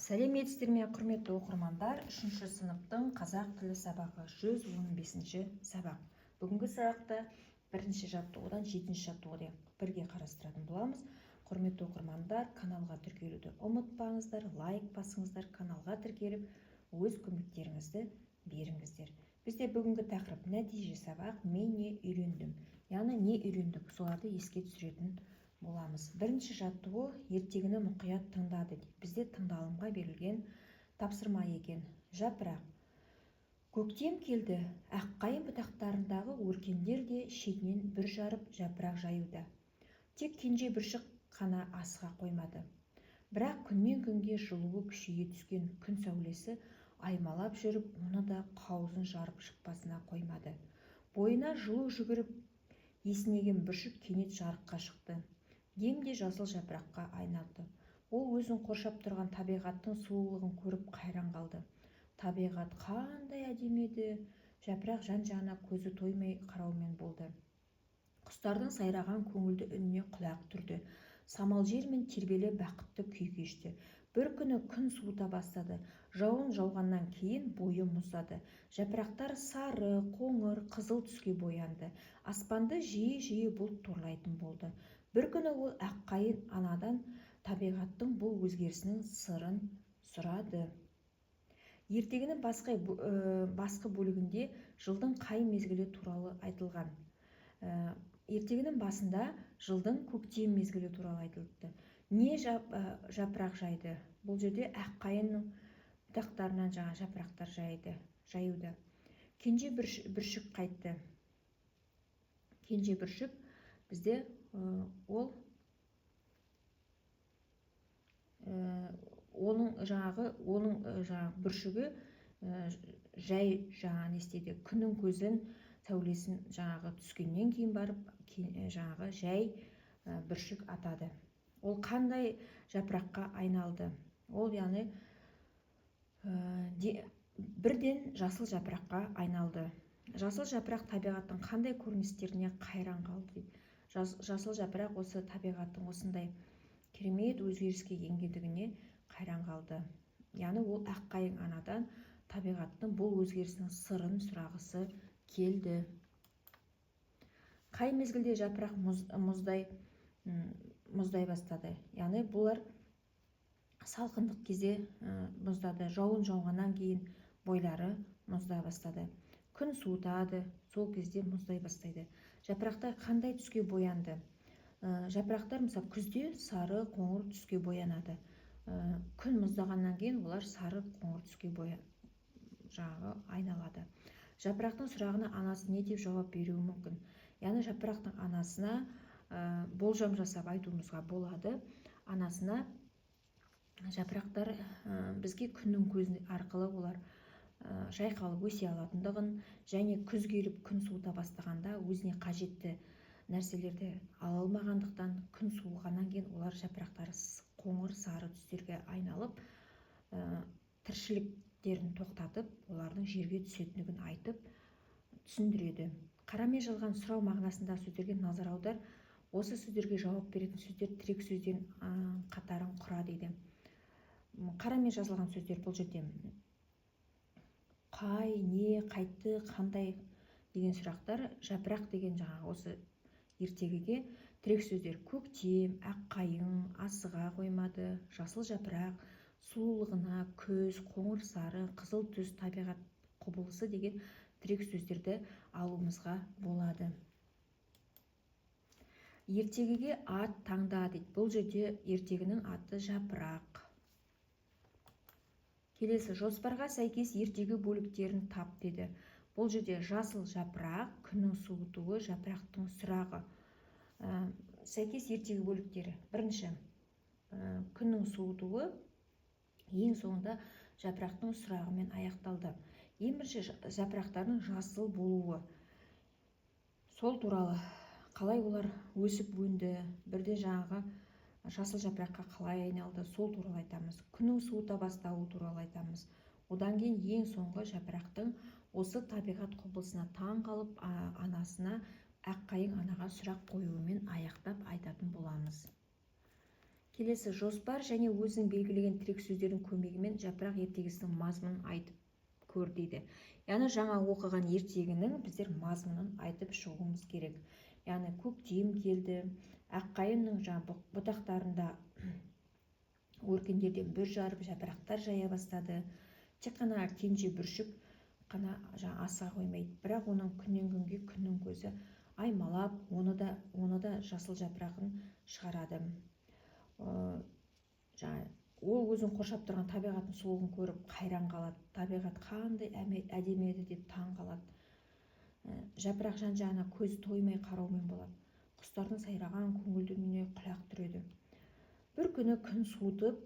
Сәлеметсіздер ме, құрметті оқырмандар! Үшінші сыныптың қазақ тілі сабағы, 115-ші сабақ. Бүгінгі сабақта бірінші жаттығудан жетінші жаттығуға дейін бірге қарастыратын боламыз. Құрметті оқырмандар, каналға тіркелуді ұмытпаңыздар, лайк басыңыздар, каналға тіркеліп, өз көмектеріңізді беріңіздер. Бізде бүгінгі тақырып: нәтиже сабақ, мен не үйрендім, яғни не үйрендік, соларды еске түсіретін боламыз. Бірінші жаттығу: ертегіні мұқият тыңда дейді. Бізде тыңдалымға берілген тапсырма екен. Жапырақ. Көктем келді. Аққайың бұтақтарындағы өркендер де шетінен бүр жарып, жапырақ жаюда. Тек кенже бүршік қана асыға қоймады. Бірақ күннен күнге жылуы күшейе түскен күн сәулесі аймалап жүріп, мұны да қауызын жарып шықпасына қоймады. Бойына жылу жүгіріп, есінеген бүршік кенет жарыққа шықты. Демде жасыл жапыраққа айналды. Ол өзін қоршап тұрған табиғаттың сұлулығын көріп қайран қалды. Табиғат қандай әдемі еді! Жапырақ жан-жағына көзі тоймай қараумен болды. Құстардың сайраған көңілді үніне құлақ түрді. Самал желмен тербеле бақытты күй кешті. Бір күні күн суыта бастады. Жауын жауғаннан кейін бойы мұздады. Жапырақтар сары, қоңыр, қызыл түске боянды. Аспанды жиі-жиі бұлт торлайтын болды. Бір күні ол Аққайың анадан табиғаттың бұл өзгерісінің сырын сұрады. Ертегінің басқы бөлігінде жылдың қай мезгілі туралы айтылған? Ертегінің басында жылдың көктем мезгілі туралы айтылыпты. Не жапырақ жайды? Бұл жерде аққайыңның бұтақтарынан жаңа жапырақтар жайды, жаюды. Кенже бүршік қайтты? Кенже бүршік бізде ол оның жаңағы бүршігі жай жаңа не істейді? Күннің көзін, сәулесін жаңағы түскеннен кейін барып жаңағы жай бүршік атады. Ол қандай жапыраққа айналды? Ол, яғни, бірден жасыл жапыраққа айналды. Жасыл жапырақ табиғаттың қандай көріністеріне қайран қалды дейді. Жасыл жапырақ осы табиғаттың осындай керемет өзгеріске енгендігіне қайран қалды. Яғни ол Аққайың анадан табиғаттың бұл өзгерісінің сырын сұрағысы келді. Қай мезгілде жапырақ мұздай бастады? Яғни бұлар салқындық кезде мұздады. Жауын жауғаннан кейін бойлары мұздай бастады. Күн суытады, сол кезде мұздай бастайды. Жапырақтар қандай түске боянды? Жапырақтар, мысалы, күзде сары, қоңыр түске боянады. Күн мұздағаннан кейін олар сары, қоңыр түске жаңағы айналады. Жапырақтың сұрағына анасы не деп жауап беруі мүмкін? Яғни жапырақтың анасына болжам жасап айтуымызға болады. Анасына жапырақтар бізге күннің көзі арқылы олар жайқалып өсе алатындығын және күз келіп, күн суыта бастағанда өзіне қажетті нәрселерді ала алмағандықтан, күн суығаннан кейін олар жапырақтары қоңыр, сары түстерге айналып, тіршіліктерін тоқтатып, олардың жерге түсетіндігін айтып түсіндіреді. Қарамен жазылған сұрау мағынасындағы сөздерге назар аудар. Осы сөздерге жауап беретін сөздер тірек сөздердің қатарын құра дейді. Қарамен жазылған сөздер бұл жерде қай, не, қайтты, қандай деген сұрақтар. Жапырақ деген жаңағы осы ертегіге тірек сөздер: көктем, аққайың, асыға қоймады, жасыл жапырақ, сұлулығына, күз, қоңыр, сары, қызыл түс, табиғат құбылысы деген тірек сөздерді алуымызға болады. Ертегіге ат таңда дейді. Бұл жерде ертегінің аты — Жапырақ. Келесі: жоспарға сәйкес ертегі бөліктерін тап деді. Бұл жерде жасыл жапырақ, күннің суытуы, жапырақтың сұрағы. Сәйкес ертегі бөліктері: бірінші, күннің суытуы, ең соңында жапырақтың сұрағымен аяқталды. Ең бірінші жапырақтардың жасыл болуы, сол туралы, қалай олар өсіп өнді, бірде жаңағы жасыл жапыраққа қалай айналды, сол туралы айтамыз. Күннің суыта бастауы туралы айтамыз. Одан кейін ең соңғы жапырақтың осы табиғат құбылысына таң қалып, анасына, Аққайың анаға сұрақ қоюымен аяқтап айтатын боламыз. Келесі жоспар және өзің белгілеген тірек сөздердің көмегімен «Жапырақ» ертегісінің мазмұнын айтып көр дейді. Яғни жаңа оқыған ертегінің біздер мазмұнын айтып шығуымыз керек. Яғни көктем келді, аққайыңның жаңа бұтақтарында өркендерден бүр жарып, жапырақтар жая бастады. Тек қана кенже бүршік қана жаңа асыға қоймайды, бірақ оның күннен күнге күннің көзі аймалап, оны да жасыл жапырағын шығарады. Жаңа ол өзін қоршап тұрған табиғаттың сұлулығын көріп, қайран қалады. Табиғат қандай әдемі еді деп таң қалады. Жапырақ жан жағына көз тоймай қараумен болады. Құстардың сайраған көңілді үніне құлақ түреді. Бір күні күн суытып,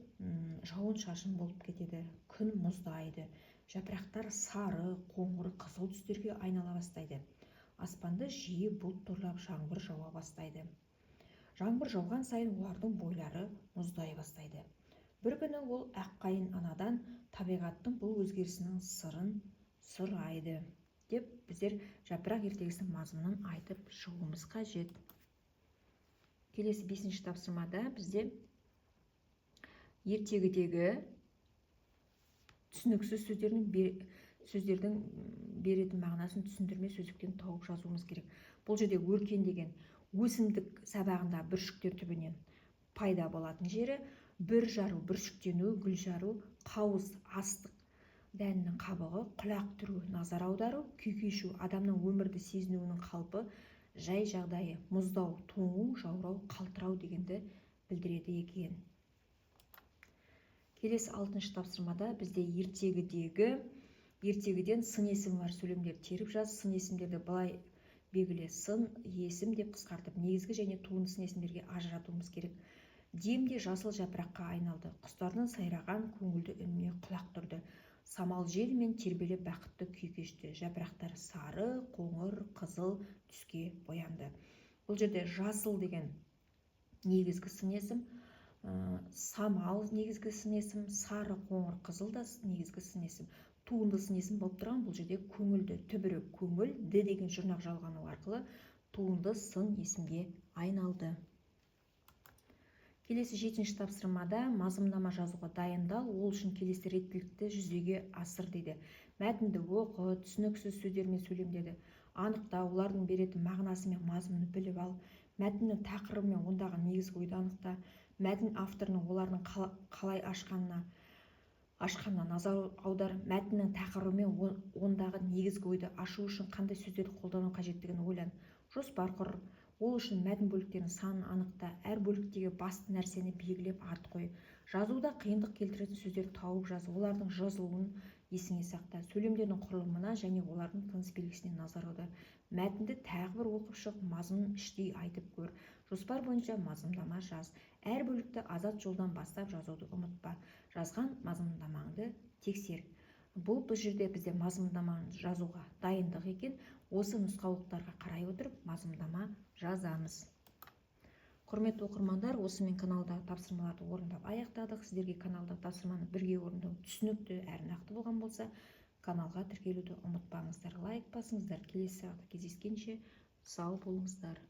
жауын шашын болып кетеді. Күн мұздайды, жапырақтар сары, қоңыр, қызыл түстерге айнала бастайды. Аспанды жиі бұлт торлап, жаңбыр жауа бастайды. Жаңбыр жауған сайын олардың бойлары мұздай бастайды. Бір күні ол аққайың анадан табиғаттың бұл өзгерісінің сырын сұрайды деп, біздер «Жапырақ» ертегісінің мазмұнын айтып шығуымыз қажет. Келесі бесінші тапсырмада бізде ертегідегі түсініксіз сөздердің беретін мағынасын түсіндірме сөздіктен тауып жазуымыз керек. Бұл жерде өркен деген өсімдік сабағында бүршіктер түбінен пайда болатын жері, бүр жару — бүршіктену, гүл жару, қауыз — астық дәнінің қабығы, құлақ түру — назар аудару, күй кешу — адамның өмірді сезінуінің қалпы, жай жағдайы, мұздау — тоңу, жаурау, қалтырау дегенді білдіреді екен. Келесі алтыншы тапсырмада бізде ертегіден сын есімі бар сөйлемдерді теріп жаз. Сын есімдерді былай белгіле: сын есім деп қысқартып, негізгі және туынды сын есімдерге ажыратуымыз керек. Демде жасыл жапыраққа айналды, құстардың сайраған көңілді үніне құлақ түрді, самал желмен тербеліп, бақытты күй кешті, жапырақтар сары, қоңыр, қызыл түске боянды. Бұл жерде жасыл деген негізгі сын есім, самал негізгі сын есім, сары, қоңыр, қызыл да негізгі сын есім. Туынды сын есім болып тұрған бұл жерде көңілді, түбірі көңіл ді деген жұрнақ жалғану арқылы туынды сын есімге айналды. Келесі жетінші тапсырмада мазмұндама жазуға дайындал, ол үшін келесі реттілікті жүзеге асыр дейді. Мәтінді оқы, түсініксіз сөздер мен сөйлемдерді анықта, олардың беретін мағынасы мен мазмұнын біліп ал. Мәтіннің тақырыбы мен ондағы негізгі ойды анықта. Мәтін авторының олардың қалай ашқанына назар аудар. Мәтіннің тақырыбы мен ондағы негізгі ойды ашу үшін қандай сөздерді қолдану қажеттігін ойлан. Жоспар құр, ол үшін мәтін бөліктерінің санын анықта, әр бөліктегі басты нәрсені белгілеп, ат қой. Жазуда қиындық келтіретін сөздерді тауып жаз, олардың жазылуын есіңе сақта. Сөйлемдердің құрылымына және олардың тыныс белгісіне назар аудар. Мәтінді тағы бір оқып шық, мазмұнын іштей айтып көр. Жоспар бойынша мазмұндама жаз. Әр бөлікті азат жолдан бастап жазуды ұмытпа. Жазған мазмұндамаңды тексер. Бұл жерде бізде мазмұндаманы жазуға дайындық екен. Осы нұсқаулықтарға қарай отырып, мазмұндама жазамыз. Құрметті оқырмандар, осымен каналдағы тапсырмаларды орындап аяқтадық. Сіздерге каналдағы тапсырманы бірге орындау түсінікті әрі нақты болған болса, каналға тіркелуді ұмытпаңыздар, лайк басыңыздар. Келесі сабақта кездескенше сау болыңыздар.